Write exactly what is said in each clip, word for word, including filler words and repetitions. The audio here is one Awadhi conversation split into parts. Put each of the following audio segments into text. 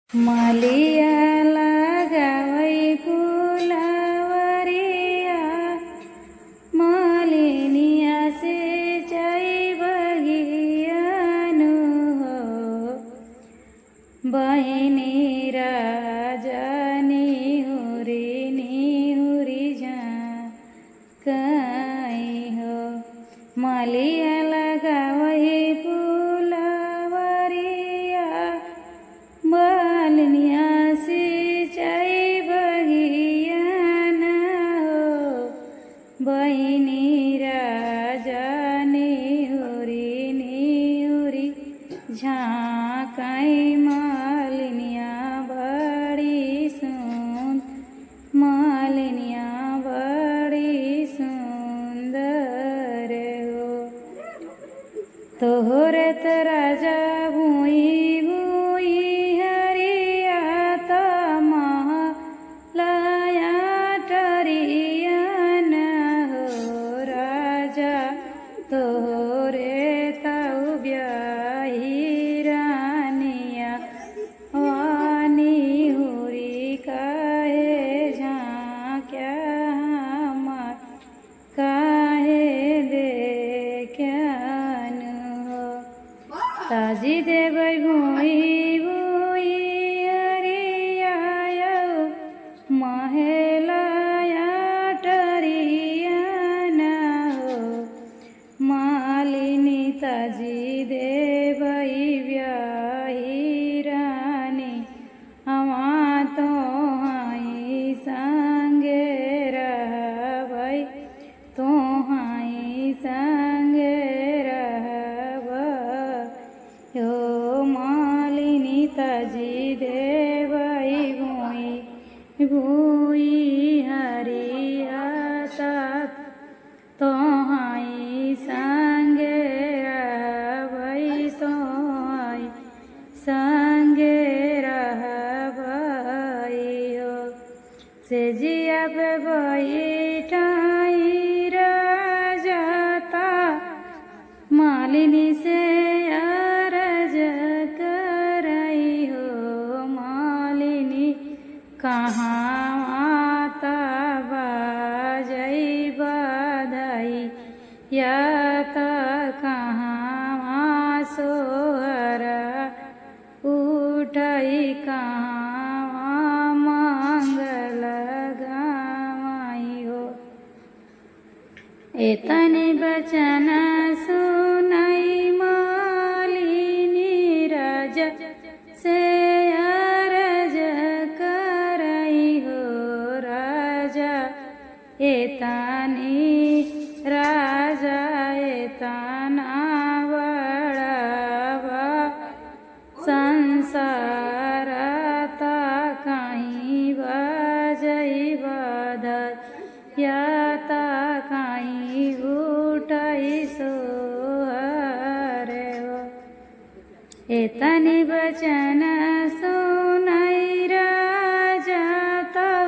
मलिया लगावै फुलवरिया, मलिनिया सिंचाई बगियानु हो। बहिनी राजा निहुरी निहुरी जा कहीं हो। मलिया लगावै फुलवरिया, मलिनिया सिंचाई बगियानु हो। बहिनी राजा निहुरी निहुरी झाँकै, मलिनिया बड़ी सुन, मलिनिया बड़ी सुंदर हो। तोहरे त राजा भुई भुई हरिया त महलया टरियानु हो। राजा तोहरे तउ ब्याही रानिया, वा निहुरी काहे झाँक्या हमार, काहे देख्यानु हो। तजि देबै भुई भुई हरिया, महलया टरियानु हो। मलिनी तजि देबै ब्याही रानी, हमा तोहई संगे रहबै, तोहई संगे रहबै। हो मलिनी तजि देबै भुई भुई हरिया त तोहई संगे रहबै, तोहई संगे रहबै हो। सेजिया पे बैठाई राजा त मलिनी से अरज करै हो। मलिनी कहाँ त बाजै बधैया, त कहाँ सोहर उठै, कहाँ मंगल गावै हो। एतनी बचन सुनै मलिनी राजा से अरज करै हो। राजा एतनी, राजा एतना बड़ा बा संसार त कहीं बाजै बधैया, त कहीं उठै सोहर हो। एतनी बचन सुनै राजा तउ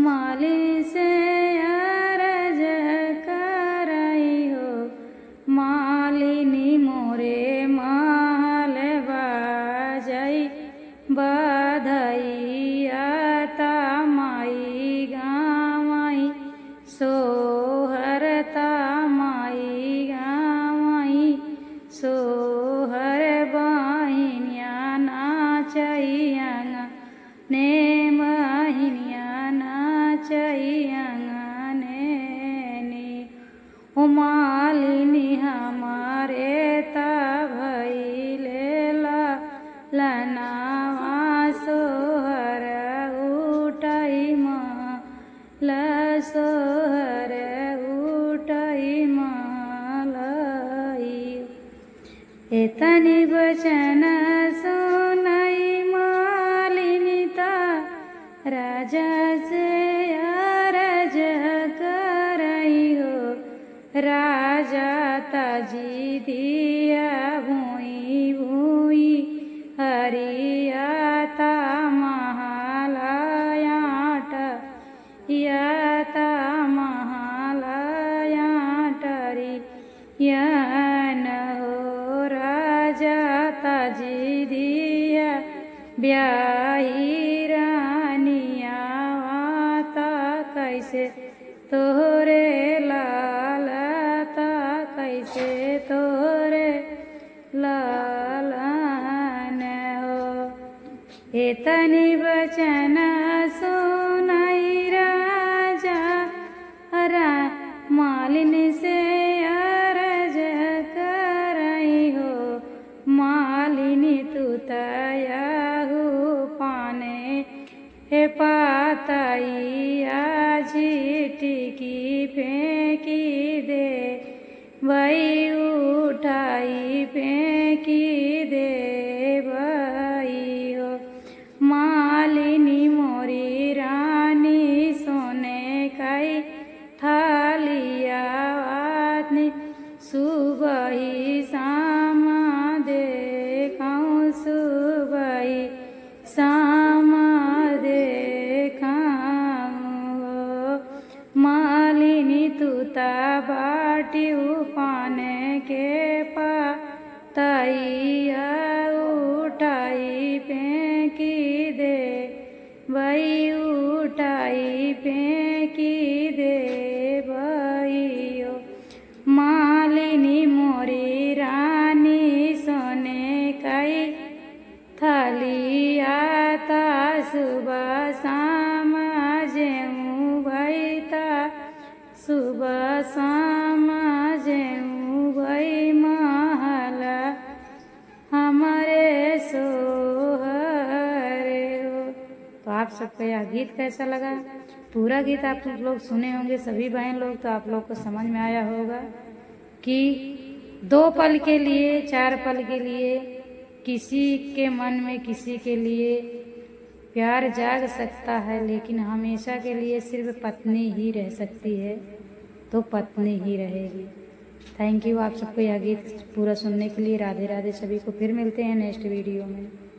मलिनी से अरज करै हो। मलिनी मोरे महल बाजै बधैया, त माई गावै सोहर, त माई गावै सोहर। बहिनिया नाचै अँगने, बहिनिया नाचै अँगने। ओ मलिनी हमरे त भइले ललनवा, सोहर उठै महल, सोहर उठै महल। एतनी बचन सुनै मलिनी त राजा से अरज करै हो। राजा तजि दिहा भुई भुई हरिया, त महलया ट या त महलया टरिया न हो। राजा तजि दिहा आई रानी आवता कैसे तोहरे लाल, ता कैसे तोहरे लालन हो। एतनी बचन सुनाई राजा, रा-, मालिन से अरज करई हो। मालिनी तू तयाहू पाने, हे पातई आजी टिकी फेंकी दे, वही उठाई फेंकी दे वही हो। मालिनी मोरी रानी सोने कई थालिया आदमी, सुबही शाम देखाऊं, सुबही शाम देखाऊं हो। मालिनी तू ता बाटिउ पाने के पातइया उठाई फेंकी दे, वही उठाई फेंकी दे वही हो। मालिनी मोरी रानी सोने कई थालिया ता सुबह शाम जेऊ भई ता, सुबह शाम जेऊ भई महला हमरे सोहर हो। तो आप सबको यह गीत कैसा लगा? पूरा गीत आप लोग सुने होंगे सभी बहन लोग, तो आप लोग को समझ में आया होगा कि दो पल के लिए, चार पल के लिए किसी के मन में किसी के लिए प्यार जाग सकता है, लेकिन हमेशा के लिए सिर्फ पत्नी ही रह सकती है, तो पत्नी ही रहेगी। थैंक यू आप सबको यह गीत पूरा सुनने के लिए। राधे राधे सभी को, फिर मिलते हैं नेक्स्ट वीडियो में।